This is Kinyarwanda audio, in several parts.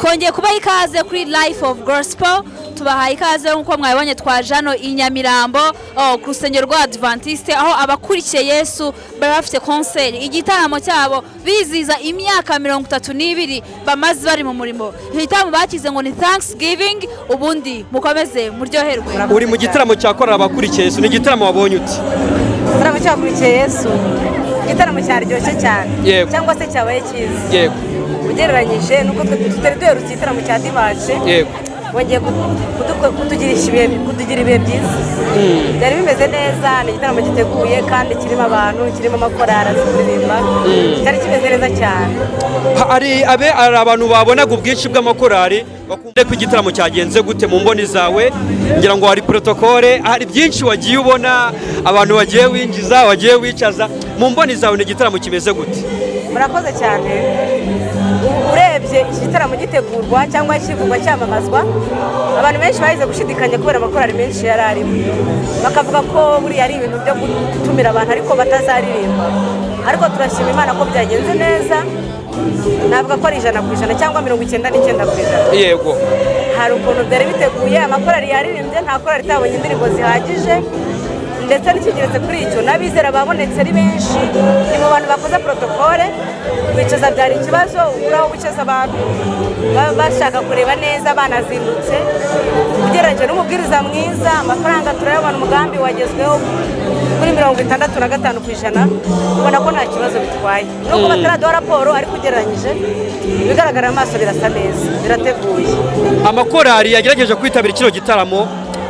Twongeye kubaha ikaze kuri Life of Gospel. Tubahaye ikaze nk'uko mwabibonye, twaje hano i Nyamirambo, ku rusengero rwa Adventiste, aho abakurikiye Yesu bari bafite concert, igitaramo cyabo bizihiza imyaka 32 bamaze bari mu murimo. Iki gitaramo bakize ngo ni Thanksgiving. Ubundi mukomeze muryoherwe. Uri mu gitaramo cya korali Abakurikiye Yesu. Ni igitaramo wabonye uti? Igitaramo cy'Abakurikiye Yesu, igitaramo cyaryoshye cyane cyangwa se cyabaye cyiza ugereranyije nuko twe tutari duherutse igitaramo cya dimanche. Bongeye kutugira ibihe byiza, byari bimeze neza. Ni igitaramo giteguye kandi kirimo abantu, kirimo amakorali azi kuririmba, cyari kimeze neza cyane. Hari abantu babonaga ubwinshi bw'amakorali bakumva ko igitaramo cyagenze gute mu mboni zawe? Ngira ngo hari protocole, hari byinshi wagiye ubona, abantu wagiye winjiza, wagiye wicaza. Mu mboni zawe ni igitaramo kimeze gute? Murakoze cyane. Urebye iki gitaramo gitegurwa cyangwa kivugwa, cyamamazwa, abantu benshi bahize gushidikanya kubera amakorali menshi yari arimo, bakavuga ko buriya ari ibintu byo gutumira abantu ariko batazaririmba. Ariko turashima Imana ko byagenze neza. Navuga ko ari 100% cyangwa 99%. Hari ukuntu byari biteguye, amakorali yaririmbye, nta korali itabonye indirimbo zihagije. Ndetse n'ikigeretse kuri icyo, n'abizera babonetse ari benshi. Ni mu bantu bakoze protocole, kwicaza byari ikibazo, ubura aho wicaza abantu baba bashaka kureba neza, banazindutse. Ugereranyije n'umubwiriza mwiza, amafaranga turayabona, umugambi wagezweho kuri 65%. Ubona ko nta kibazo bitwaye nubwo bataraduha raporo, ariko ugereranyije ibigaragara amaso birasa neza, birateguye. Amakorali yagerageje kwitabira kino gitaramo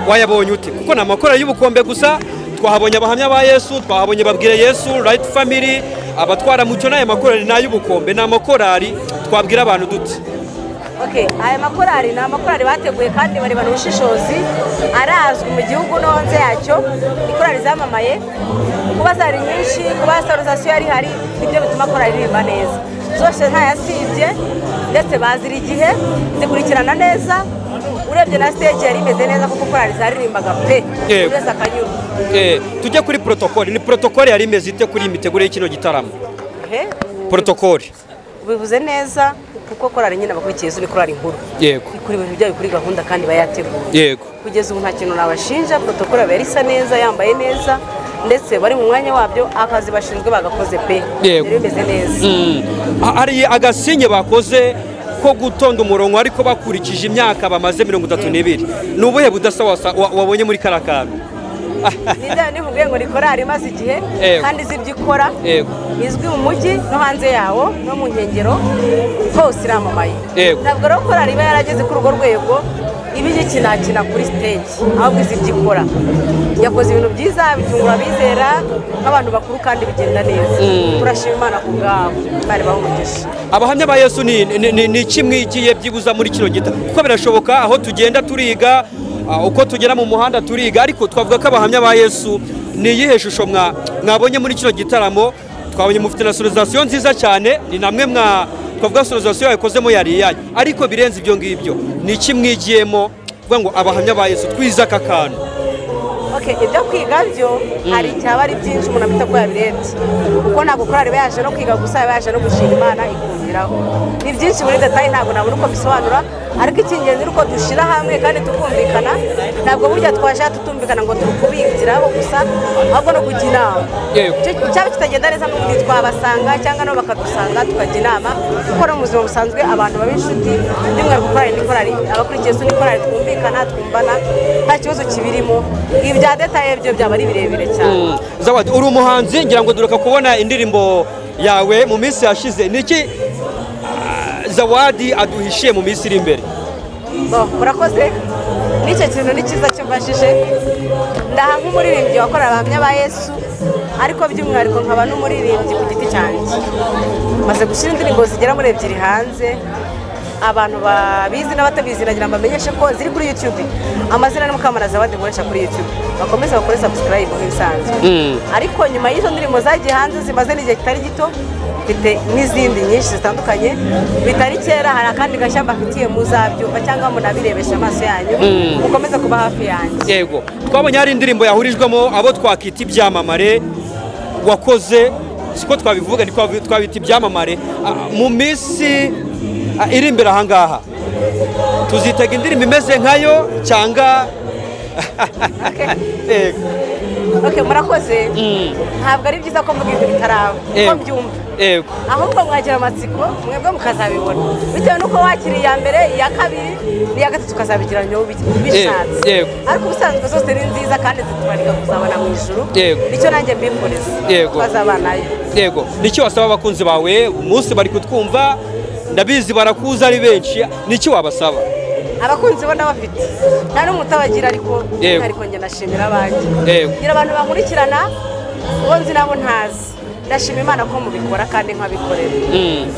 wayabonye ute? Kuko ni amakorali y'ubukombe gusa. Twahabonye Abahamya ba Yesu, twahabonye Babwire Yesu, Right Family, Abatwara Mucyo. N'aya makorali ni ay'ubukombe, ni amakorali twabwira abantu dute? Okay, aya makorali ni amakorali bateguye kandi barebana ubushishozi, arazwi mu gihugu no hanze yacyo. Ni korali zamamaye. Kuba zari nyinshi, kuba sonorisation yari ihari, nibyo bituma korali iririmba neza. Zose ntayasibye, ndetse bazira igihe, zikurikirana neza. Urebye na stage yari imeze neza kuko korali zaririmbaga pe, buri wese akanyurwa. Tujye kuri protocole. Ni protocole yari imeze ite kuri iyi mitegurire y'kino gitaramo? Ehe, Protocole. Ubivuze neza, kuko korali nyine Abakurikiye Yesu ni korali nkuru, ikora ibintu byayo kuri gahunda kandi iba yateguye. Kugeza ubu nta kintu nabashinja. Protocole yari isa neza, yambaye neza, ndetse bari mu mwanya wabyo, akazi bashinzwe bagakoze pe. Byari bimeze neza. Hari agasinye bakoze ko gutonda umurongo ariko bakurikije imyaka bamaze, 32. Ni ubuhe budasa wabonye muri kariya kantu? Nibyo nivuge ngo ni korali imaze igihe kandi izi ibyo ikora, izwi mu mujyi no hanze yawo no mu nkengero hose, iramamaye. Ntabwo rero korali iba yarageze kuri urwo rwego iba igikinakina kuri stage, ahubwo izi ibyo ikora. Yakoze ibintu byiza bitungura abizera nk'abantu bakuru kandi bigenda neza. Turashima Imana ku bwabo, Imana ibahe umugisha. Abahamya ba Yesu ni iki mwigiye byibuza muri kino gita? Kuko birashoboka, aho tugenda turiga, uko tugera mu muhanda turiga, ariko twavuga ko Abahamya ba Yesu ni iyihe shusho mwabonye muri kino gitaramo? Twabonye mufite na sonorisation nziza cyane, ni namwe mwa twavuga sonorisation yakozemo yari iyanyu. Ariko birenze ibyo ngibyo, ni iki mwigiyemo kuvuga ngo Abahamya ba Yesu twize aka kantu? Okay, ibyo kwiga byo hari icyaba ari byinshi umuntu afite ko yabirebye, kuko ntabwo korali iba yaje no kwiga gusa, iba yaje no gushima Imana ikongeraho. Ni byinshi muri détail, ntabwo nabona uko bisobanura, ariko icy'ingenzi ni uko dushyira hamwe kandi tukumvikana. Ntabwo burya twaje tutumvikana ngo turi kubigiraho gusa, ahubwo no kujya inama. Icyaba kitagenda neza n'ubundi twabasanga cyangwa nabo bakadusanga, tukajya inama, kuko no mu buzima busanzwe abantu baba inshuti. By'umwihariko korali ni korali Abakurikiye Yesu, ni korali twumvikana, twumvana, nta kibazo kibirimo. Ibi bya détail byo byaba ari birebire cyane. Zawadi, uri umuhanzi, ngira ngo duruka kubona indirimbo yawe mu minsi yashize. Ni iki Zawadi aduhishiye mu minsi iri imbere? Bon, murakoze, n'icyo kintu ni cyiza cyumvashije. Ndaha nk'umuririmbyi wakorera Abahamya ba Yesu, ariko by'umwihariko nkaba n'umuririmbyi ku giti cyanjye. Maze gushyira indirimbo zigera muri ebyiri hanze. Abantu babizi n'abatabizi, nagira ngo bamenyeshe ko ziri kuri YouTube. Amazina ni Mukamana Zawadi nkoresha kuri YouTube. Bakomeze bakore subscribe nk'ibisanzwe. Ariko nyuma y'izo ndirimbo zagiye hanze zimaze n'igihe kitari gito, mfite n'izindi nyinshi zitandukanye. Bitari kera hari akandi gashya mbafitiye, muzabyumva cyangwa munabirebesha amaso yanyu. Mukomeze kuba hafi yanjye. Yego, twabonye hari indirimbo yahurijwemo abo twakita ibyamamare wakoze, siko twabivuga, ni twabita ibyamamare. Mu minsi iri imbere ahangaha Tuzitega indirimbo imeze nkayo cyangwa? Yego. Okay, murakoze. Ntabwo ari byiza ko mvuga ibintu bitaraba uko mbyumva, ahubwo mwagira amatsiko mwebwe mukazabibona bitewe n'uko wakiriye iya mbere, iya kabiri n'iya gatatu, ukazabigira nyowe ubishatse. Ariko ubusanzwe zose ni nziza kandi zitubarika kuzabona mu ijuru. Nicyo nanjye mbifuriza, twazabanayo. Yego, nicyo wasaba abakunzi bawe umunsi bari kutwumva? Ndabizi barakuza ari benshi, nicyo wabasaba? Abakunzi bo ndabafite, nta n'umwe utabagira, ariko ariko njye ndashimira abanjye. Ngira abantu bankurikirana, uwo nzi nabo ntazi. Ndashima Imana ko mubikora kandi nkabikorera.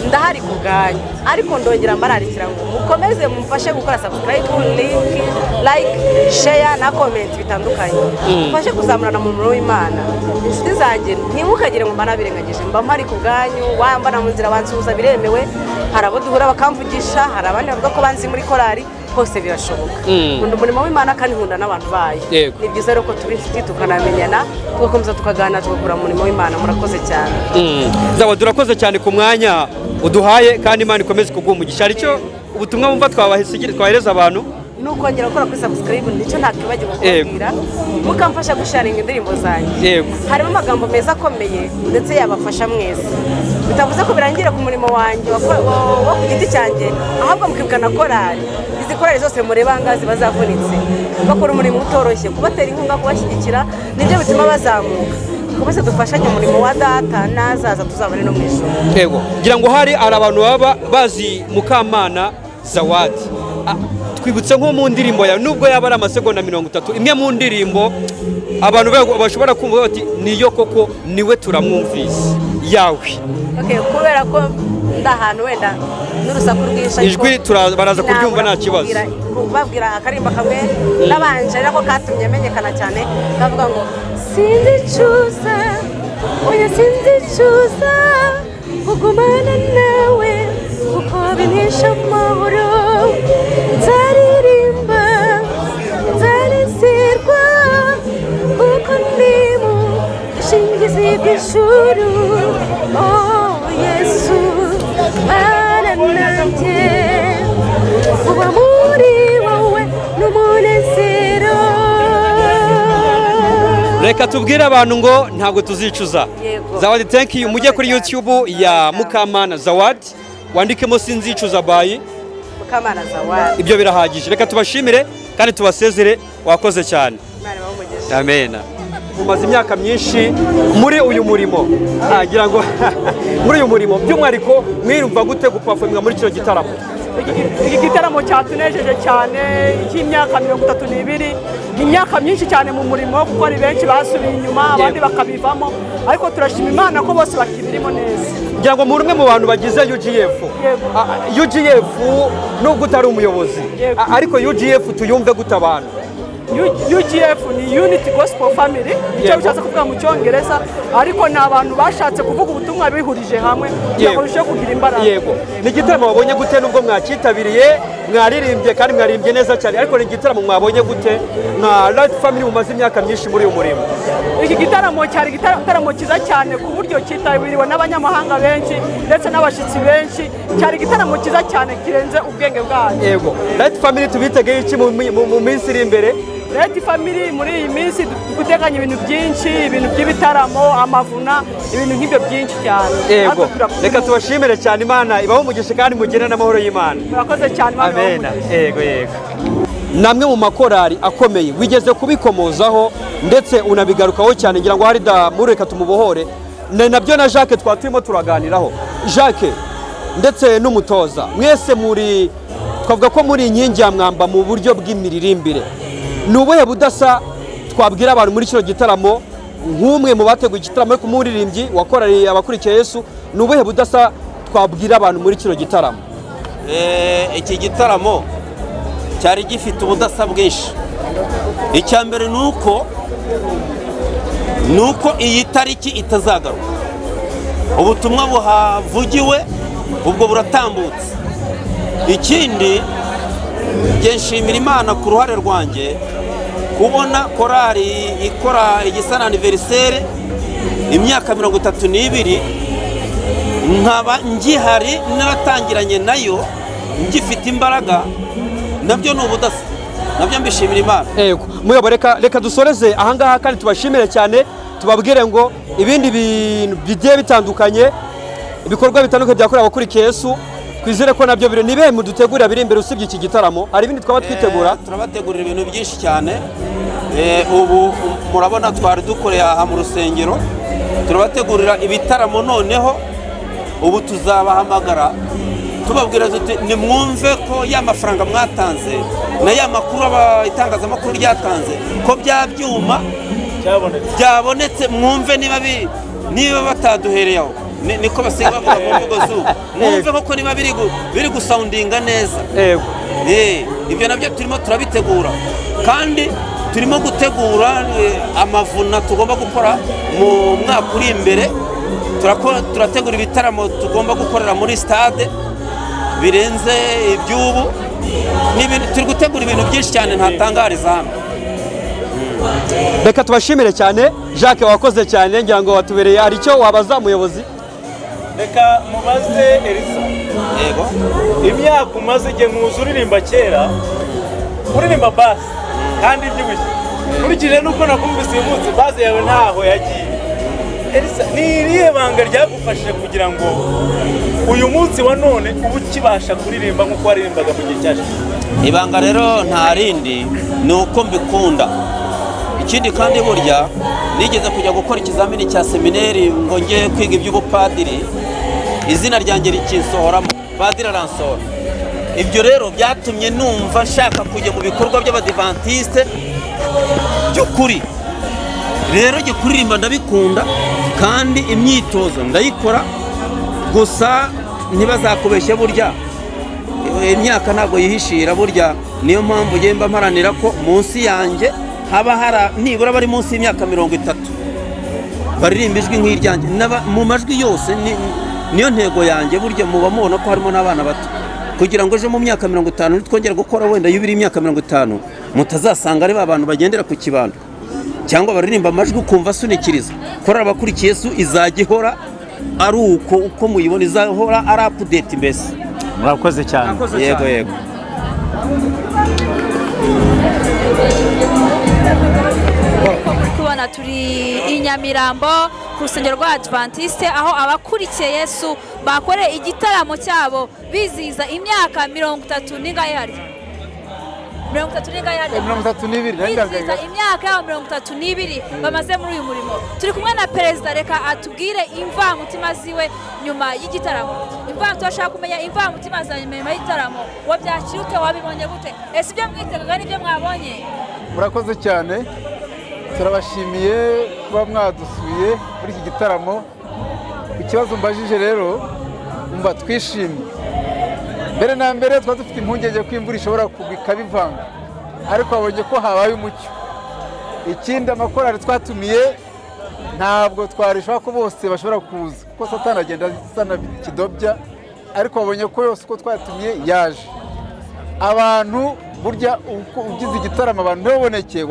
Ndahari ku bwanyu, ariko ndongera mbararikira ngo mukomeze mumfashe gukora subscribe, link, like, share na comment bitandukanye, mufashe kuzamurana mu murimo w'Imana. Inshuti zanjye, ntimukagire ngo mbanabirengagije, mba mpari ku bwanyu. Wambana mu nzira bansuhuza, biremewe. Hari abo duhura bakamvugisha, hari abandi bavuga ko banzi muri korali, hose birashoboka. Nkunda umurimo w'Imana kandi nkunda n'abantu bayo. Ni byiza rero ko tuba inshuti, tukanamenyana, tugakomeza tukaganira, tugakora umurimo w'Imana. Murakoze cyane. Zaba turakoze cyane ku mwanya uduhaye, kandi Imana ikomeze kuguha umugisha. Hari icyo ubutumwa wumva twahereza abantu? Ni ukongera gukora kuri subscribe, nicyo ntakwibagirwa kubabwira, mukamfasha gusharinga indirimbo zanjye. Harimo amagambo meza akomeye ndetse yabafasha mwese, bitavuze ko birangira ku murimo wanjye wo ku giti cyanjye, ahubwo mukibuka na korali. Izi korali zose mureba aha ngaha ziba zavunitse, bakora umurimo utoroshye. Kubatera inkunga, kubashyigikira, nibyo bituma bazamuka. Dukomeze dufashanye umurimo wa Data, n'azaza tuzabone no mu ijuru. Yego, ngira ngo hari abantu baba bazi Mukamana Zawadi. Twibutse nko mu ndirimbo yawe, nubwo yaba ari amasegonda 30, imwe mu ndirimbo abantu bashobora kumva bati: "Niyo koko, niwe turamwumvise yawe." Okay, kubera ko ndi ahantu wenda n'urusaku rwinshi, ariko Ijwi baraza kuryumva, nta kibazo. Kubabwira akarimba kamwe nabanje, ari nako katumye menyekana cyane, kavuga ngo: "Sinzicuza, oya, sinzicuza kugumana nawe, kuko bimpesha amahoro. Nzaririmba, nzanezerwa, kuko ndi mu bwishingizi bw'ijuru. Oh Yesu, bana nanjye, kuba muri wowe n'umunezero." Reka tubwire abantu ngo ntabwo tuzicuza. Yego. Zawadi, thank you. Mujye kuri YouTube ya Mukamana Zawadi, wandikemo "Sinzicuza" by Mukamana Zawadi. Ibyo birahagije. Reka tubashimire kandi tubasezere. Wakoze cyane. Imana ibahe umugisha. Amen. Umaze imyaka myinshi muri uyu murimo, ngira ngo muri uyu murimo by'umwihariko mwirumva gute guperforminga muri kino gitaramo? Iki gitaramo cyatunejeje cyane, cy'imyaka 32, ni imyaka myinshi cyane mu murimo, kuko hari benshi basubiye inyuma, abandi bakabivamo, ariko turashima Imana ko bose bakibirimo neza. Ngira ngo muri umwe mu bantu bagize UGF. Yego. UGF, nubwo utari umuyobozi, Yego. ariko UGF tuyumve gute abantu? UGF ni Unity Gospel Family, icyo bishatse kuvuga mu Cyongereza, ariko ni abantu bashatse kuvuga ubutumwa bihurije hamwe kugira ngo barusheho kugira imbaraga. Yego, ni igitaramo wabonye gute, nubwo mwacyitabiriye, mwaririmbye kandi mwaririmbye neza cyane, ariko ni igitaramo mwabonye gute nka Light Family mumaze imyaka myinshi muri uyu murimo? Iki gitaramo cyari igitaramo cyiza cyane, ku buryo cyitabiriwe n'abanyamahanga benshi ndetse n'abashyitsi benshi. Cyari igitaramo cyiza cyane kirenze ubwenge bwacu. Yego, Light Family tubitegeye iki mu minsi iri imbere? Light Family muri iyi minsi guteganya ibintu byinshi, ibintu by'ibitaramo, amavuna, ibintu nk'ibyo byinshi cyane. Yego. Natwe Reka tubashimire cyane, Imana ibahe umugisha kandi mugire n'amahoro y'Imana. Murakoze cyane, Imana ibahe Amen. umugisha. Yego, namwe mu makorari akomeye wigeze kubikomozaho ndetse unabigarukaho cyane, ngira ngo hari da muri reka tumubohore. Ni nabyo na Jacques twaba turimo turaganiraho. Jacques ndetse n'umutoza, mwese muri, twavuga ko muri inkingi ya mwamba mu buryo bw'imiririmbire. Ni ubuhe budasa twabwira abantu muri kino gitaramo, nk'umwe mu bateguye igitaramo ariko umuririmbyi wakorariye abakurikiye Yesu, ni ubuhe budasa twabwira abantu muri kino gitaramo? Iki gitaramo cyari gifite ubudasa bwinshi. Icya mbere ni uko iyi tariki itazagaruka. Ubutumwa buhavugiwe ubwo buratambutse. Ikindi, njye nshimira Imana ku ruhare rwanjye kubona korali ikora igisa na anniversaire, imyaka 32, nkaba ngihari, naratangiranye nayo ngifite imbaraga. Nabyo ni ubudasa, nabyo mbishimira Imana. Yego muyobo, reka dusoreze ahangaha kandi tubashimire cyane, tubabwire ngo ibindi bintu bigiye bitandukanye, ibikorwa bitandukanye byakorewe abakurikiye Yesu, twizere ko nabyo biri nibe mudutegurira biri imbere. Usibye iki gitaramo, hari ibindi twaba twitegura? Turabategurira ibintu byinshi cyane. Ubu murabona twari dukoreye aha mu rusengero, turabategurira ibitaramo. Noneho ubu tuzabahamagara tubabwira tuti: "Nimwumve ko ya mafaranga mwatanze na ya makuru itangazamakuru ryatanze, ko bya byuma byabonetse. Mwumve niba bataduhereye aho." Niko basigaye bavuga mu mvugo z'ubu. Mwumve koko niba biri gusoundinga neza. Ibyo nabyo turimo turabitegura, kandi turimo gutegura amavuna tugomba gukora mu mwaka uri imbere. Turategura ibitaramo tugomba gukorera muri stade birenze iby'ubu. Turi gutegura ibintu byinshi cyane ntatangariza hano. Reka tubashimire cyane. Jacques, wakoze cyane, ngira ngo watubereye. Hari icyo wabaza umuyobozi? Reka mubaze Elisa. Yego. Imyaka umaze igihe nkuzi uririmba, kera uririmba bass kandi ibyibushye, nkurikije n'uko nakumvise uyu munsi, bass yawe ntaho yagiye. Elisa, ni irihe banga ryagufashije kugira ngo uyu munsi wa none ube ukibasha kuririmba nk'uko waririmbaga mu gihe cyashize? Ibanga rero nta rindi, ni uko mbikunda. Ikindi kandi, burya nigeze kujya gukora ikizamini cya semineri ngo njye kwiga iby'ubupadiri, izina ryanjye rikinsohoramo, padiri aransohora. Ibyo rero byatumye numva nshaka kujya mu bikorwa by'Abadivantisite by'ukuri. Rero njye kuririmba ndabikunda kandi imyitozo ndayikora. Gusa ntibazakubeshye, burya imyaka ntabwo yihishira. Burya niyo mpamvu ngenda mparanira ko munsi yanjye haba hari nibura bari munsi y'imyaka 30 baririmba ijwi nk'iryanjye mu majwi yose. Niyo ntego yanjye. Burya muba mubona ko harimo n'abana bato, kugira ngo ejo mu myaka 50 nitwongera gukora wenda yubile imyaka 50, mutazasanga ari ba bantu bagendera ku kibando cyangwa baririmba amajwi ukumva asunikiriza. Korali Abakurikiye Yesu izajya ihora ari uko muyibona, izahora ari update mbese. Murakoze cyane. Yego. Uko muri kubona, turi i Nyamirambo ku rusengero rwa Adventiste, aho abakurikiye Yesu bakoreye igitaramo cyabo bizihiza imyaka 30 n'ingahe harya? 30 n'ingahe harya? 32. Bizihiza imyaka yabo 32 bamaze muri uyu murimo. Turi kumwe na perezida, reka atubwire imvamutima ziwe nyuma y'igitaramo. Turashaka kumenya imvamutima za nyuma y'igitaramo. Wabyakira ute? Wabibonye gute? Ese ibyo mwitegaga n'ibyo mwabonye? Murakoze cyane, turabashimiye kuba mwadusuye muri iki gitaramo. Ku kibazo mbajije rero, umva, twishimye. Mbere na mbere twari dufite impungenge ko imvura ishobora kugwa ikabivanga, ariko babonye ko habaye umucyo. Ikindi, amakorali twatumiye ntabwo twarishobora ko bose bashobora kuza, kuko Satani agenda asana kidobya, ariko babonye ko yose uko twatumiye yaje. Abantu burya uko ugize igitaramo abantu ntibaboneke,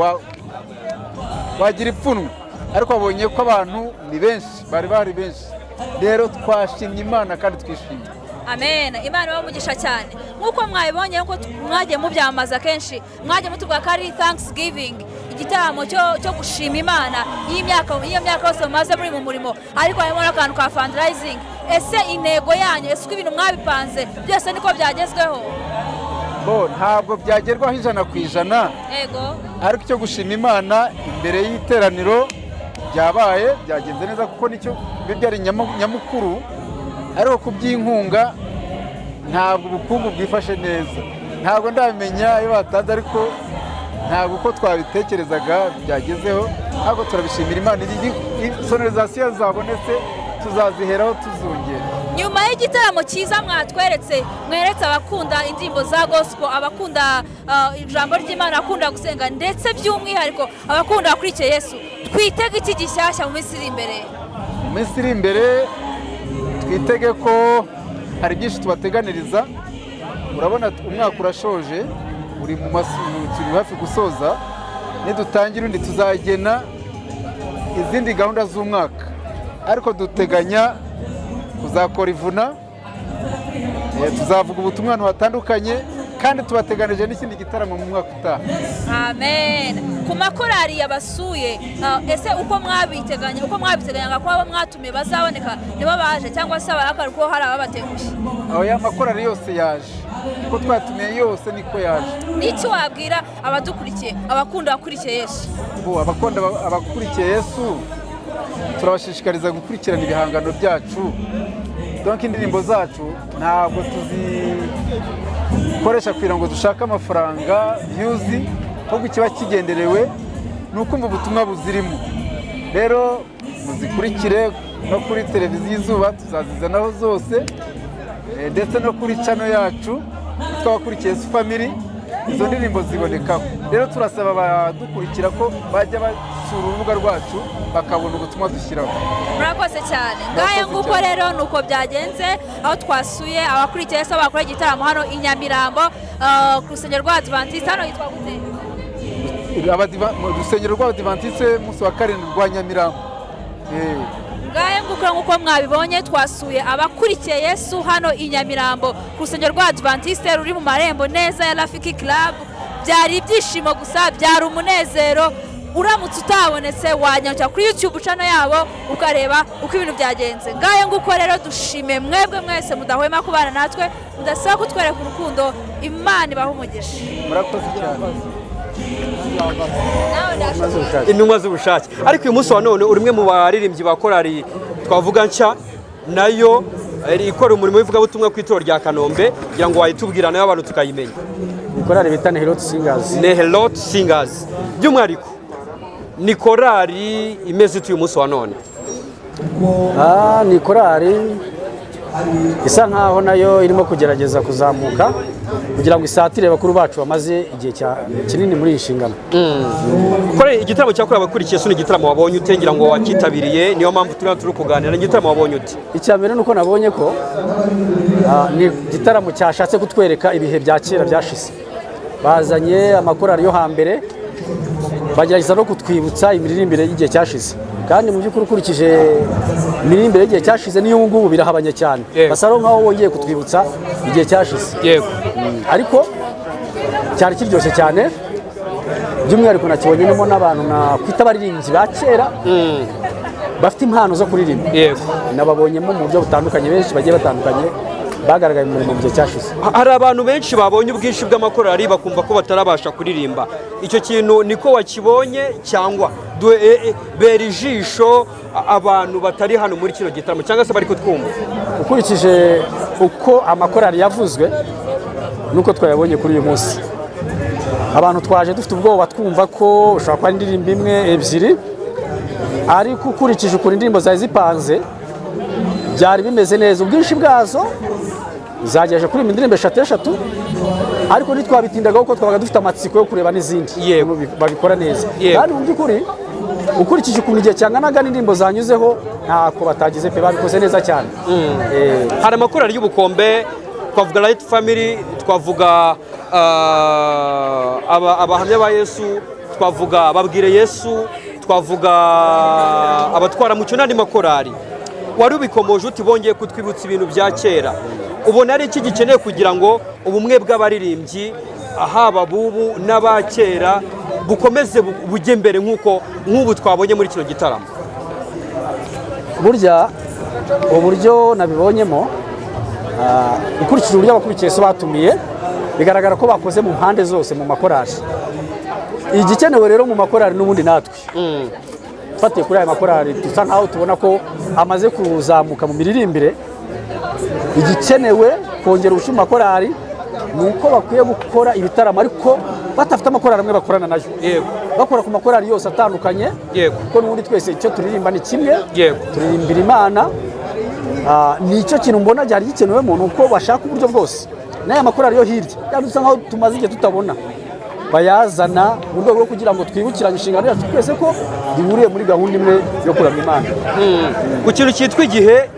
wagira ipfunwe, ariko babonye ko abantu ni benshi, bari bahari benshi. Rero twashimye Imana kandi twishimye. Amen, Imana ibahe umugisha cyane. Nk'uko mwabibonye, nk'uko mwagiye mubyamamaza kenshi, mwagiye mutubwira ko ari thanksgiving, igitaramo cyo gushima Imana y'imyaka, y'iyo myaka yose mumaze muri mu murimo, ariko harimo n'akantu ka fundraising. Ese intego yanyu, ese uko ibintu mwabipanze byose niko byagezweho? Bo ntabwo byagerwaho 100%, ariko icyo gushima Imana imbere y'iteraniro byabaye, byagenze neza, kuko nicyo biba byari nyamukuru. Ariko ku by'inkunga, ntabwo ubukungu bwifashe neza, ntabwo ndamenya iyo batanze, ariko ntabwo uko twabitekerezaga byagezeho. Ariko turabishimira Imana, sonorisation zabonetse tuzaziheraho tuzongera. Nyuma y'igitaramo cyiza mwatweretse, mweretse abakunda indirimbo za gospel, abakunda ijambo ry'Imana, abakunda gusenga, ndetse by'umwihariko abakunda abakurikiye Yesu, twitege iki gishyashya mu minsi iri imbere? Mu minsi iri imbere twitege ko hari byinshi tubateganiriza. Urabona umwaka urashoje, uri mu turi hafi gusoza. Nidutangira undi tuzagena izindi gahunda z'umwaka, ariko duteganya kuzakora ivuna, tuzavuga ubutumwa ahantu hatandukanye. Kandi tubateganije n'ikindi gitaramo mu mwaka utaha. Amen. Ku makorari yabasuye, ese uko mwabiteganyaga ko abo mwatumiye bazaboneka nibo baje, cyangwa se abarakari ko hari ababatengushye? Aho ya makorari yose yaje, uko twatumiye yose niko yaje. N'icyo wabwira abadukurikiye, abakunda abakurikiye Yesu? Ubu abakunda abakurikiye Yesu, turabashishikariza gukurikirana ibihangano byacu. Donc indirimbo zacu ntabwo tuzikoresha kugira ngo dushake amafaranga, views, ahubwo ikiba kigenderewe ni ukumva ubutumwa buzirimo. Rero muzikurikire no kuri Televiziyo Izuba, tuzazizanaho zose, ndetse no kuri channel yacu yitwa Abakurikiye Yesu Family, izo ndirimbo zibonekaho. Rero turasaba abadukurikira ko bajya basura urubuga rwacu bakabona ubutumwa dushyiraho. Murakoze cyane. Ngahe Murakoze nguko cyane. Rero ni uko byagenze aho twasuye abakurikiye Yesu bakora igitaramo hano i Nyamirambo, ku rusengero rwa Adventiste. Hano yitwa gute? Mu rusengero rw'Abadivantisite umunsi wa karindwi rwa Nyamirambo. Ngahe nguko, nk'uko mwabibonye, twasuye abakurikiye Yesu hano i Nyamirambo ku rusengero rwa Adventiste ruri mu marembo neza ya Rafiki Club. Byari ibyishimo gusa, byari umunezero. Uramutse utabonetse, wanyarukira kuri YouTube channel yabo ukareba uko ibintu byagenze. Ngahe nguko rero, dushime mwebwe mwese mudahwema kubana natwe, mudasaba kutwereka urukundo. Imana ibahe umugisha. Murakoze cyane. Nawe ndashobora. Intumwa z'ubushake. Ariko uyu munsi wa none uri umwe mu baririmbyi ba korali twavuga nshya, nayo ikora umurimo w'ivugabutumwa ku itorero rya Kanombe. Kugira ngo wayitubwira nayo abantu tukayimenya. Ni korali bita Neherot Singers. Nehelot Singers by'umwihariko, ni korali imeze ite uyu munsi wa none? Ni korali isa nkaho nayo irimo kugerageza kuzamuka kugira ngo isatire bakuru bacu bamaze igihe kinini muri iyi nshingano. Korali, igitaramo cyakorewe abakurikiye Yesu ni igitaramo wabonye ute? Ngira ngo wakitabiriye, niyo mpamvu turi kuganira. Ni igitaramo wabonye ute? Icya mbere ni uko nabonye ko ni igitaramo cyashatse kutwereka ibihe bya kera byashize. Bazanye amakorali yo hambere, bagerageza no kutwibutsa imiririmbire y'igihe cyashize. Kandi mu by'ukuri, ukurikije imiririmbire y'igihe cyashize n'iyo ngubu, birahabanye cyane. Basa nkaho wongeye kutwibutsa igihe cyashize. Ariko cyari kiryoshye cyane. By'umwihariko nakibonyemo n'abantu nakwita abaririmbyi ba kera bafite impano zo kuririmba. Nababonyemo mu buryo butandukanye, benshi bagiye batandukanye bagaragaye mu murimo mu gihe cyashize. Hari abantu benshi babonye ubwinshi bw'amakorali bakumva ko batarabasha kuririmba. Icyo kintu niko wakibonye, cyangwa bera ijisho abantu batari hano muri kino gitaramo cyangwa se bari kutwumva? Ukurikije uko amakorali yavuzwe nuko twayabonye kuri uyu munsi, abantu twaje dufite ubwoba, twumva ko ushobora kuba ari indirimbo imwe, ebyiri, ariko ukurikije ukuntu indirimbo zari zipanze, byari bimeze neza. Ubwinshi bwazo zagejeje kuri indirimbo eshatu eshatu, ariko ntitwabitindagaho kuko twabaga dufite amatsiko yo kureba n'izindi ukuntu babikora neza. Kandi mu by'ukuri, ukurikije ukuntu igihe cyanganaga n'indirimbo zanyuzeho, ntako batagize pe, babikoze neza cyane. Hari amakorali y'ubukombe, twavuga Light Family, twavuga Abahamya ba Yesu, twavuga Babwire Yesu, twavuga Abatwaramucyo n'andi makorali. Wari ubikomoje uti bongeye kutwibutsa ibintu bya kera. Ubona ari iki gikeneye kugira ngo ubumwe bw'abaririmbyi, haba bubu n'aba kera, bukomeze bujye mbere nk'uko nk'ubu twabonye muri kino gitaramo? Burya uburyo nabibonyemo, ukurikije uburyo abakurikiye so batumiye, bigaragara ko bakoze mu mpande zose mu makorali. Igikenewe rero mu makorali n'ubundi natwe fatiye kuri aya makorali dusa nkaho tubona ko amaze kuzamuka mu miririmbire, igikenewe kongera ubushyuhe mu makorali ni uko bakwiye gukora ibitaramo ariko badafite amakorali amwe bakorana nayo, bakora ku makorali yose atandukanye, kuko n'ubundi twese icyo turirimba ni kimwe, turirimbira Imana. Ni icyo kintu mbona byari gikenewemo, ni uko bashaka uburyo bwose n'aya makorali yo hirya yandi dusa nkaho tumaze igihe tutabona bayazana, mu rwego rwo kugira ngo twibukiranye inshingano yacu twese ko duhuriye muri gahunda imwe yo kuramya Imana. Ku kintu cyitwa igihe,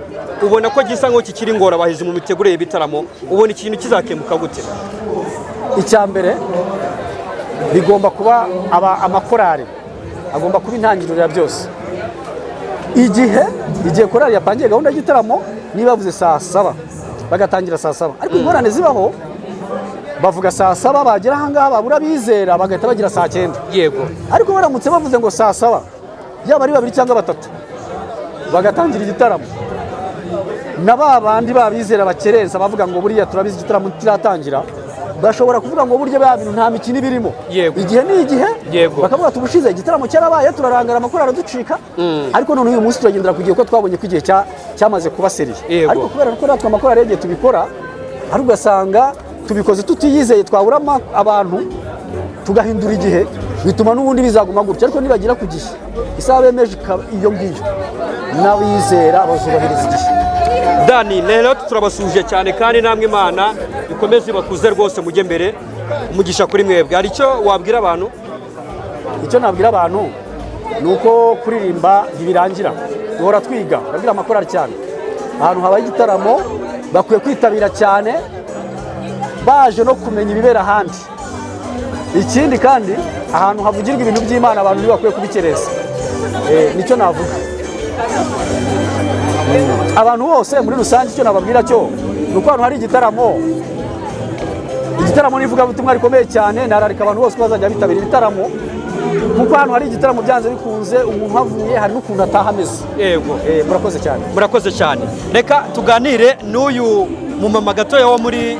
ubona ko gisa nk'aho kikiri ingorabahizi mu mitegurire y'ibitaramo. Ubona ikintu kizakemuka gute? Icya mbere bigomba kuba amakorali agomba kuba intangiriro ya byose. Igihe korali yapangiye gahunda y'igitaramo, niba bavuze saa 7 bagatangira saa 7, ariko ingorane zibaho Bavuga saa 7, bagera ahangaha babura bizera, bagahita bagira saa 9. Ariko baramutse bavuze ngo saa 7, yaba ari babiri cyangwa batatu, bagatangira igitaramo, na ba bandi babizera bakerensa bavuga ngo buriya turabizi igitaramo kiratangira, bashobora kuvuga ngo burya ba bintu nta mikino ibirimo. Igihe ni igihe. Bakavuga ati ubushize igitaramo cyarabaye, turarangara, amakuru araducika, ariko none uyu munsi turagendera ku gihe kuko twabonye ko igihe cyamaze kuba sérieux. Ariko kubera ko natwe amakorali yagiye tubikora, ariko ugasanga tubikoze tutiyizeye, twabura abantu tugahindura igihe, bituma n'ubundi bizaguma gutya. Ariko nibagira ku gihe, isaha bemeje ikaba iyo ngiyo, n'abizera bazubahiriza igihe. Dani, rero turabasuhuje cyane, kandi namwe Imana ikomeze ibakuze rwose, mujye mbere, umugisha kuri mwebwe. Hari icyo wabwira abantu? Icyo nabwira abantu ni uko kuririmba ntibirangira, duhora twiga. Ndabwira amakorali cyane, ahantu habaye igitaramo bakwiye kwitabira cyane, baje no kumenya ibibera ahandi. Ikindi kandi, ahantu havugirwa ibintu by'Imana abantu ntibakwiye kubikereza. Nicyo navuga. Abantu bose muri rusange, icyo nababwira cyo ni uko ahantu hari igitaramo, igitaramo n'ivugabutumwa rikomeye cyane, nararika abantu bose ko bazajya bitabira ibitaramo, kuko ahantu hari igitaramo byanze bikunze umuntu uhavuye hari n'ukuntu ataha ameze. Murakoze cyane. Murakoze cyane. Reka tuganire n'uyu mumama gatoya wo muri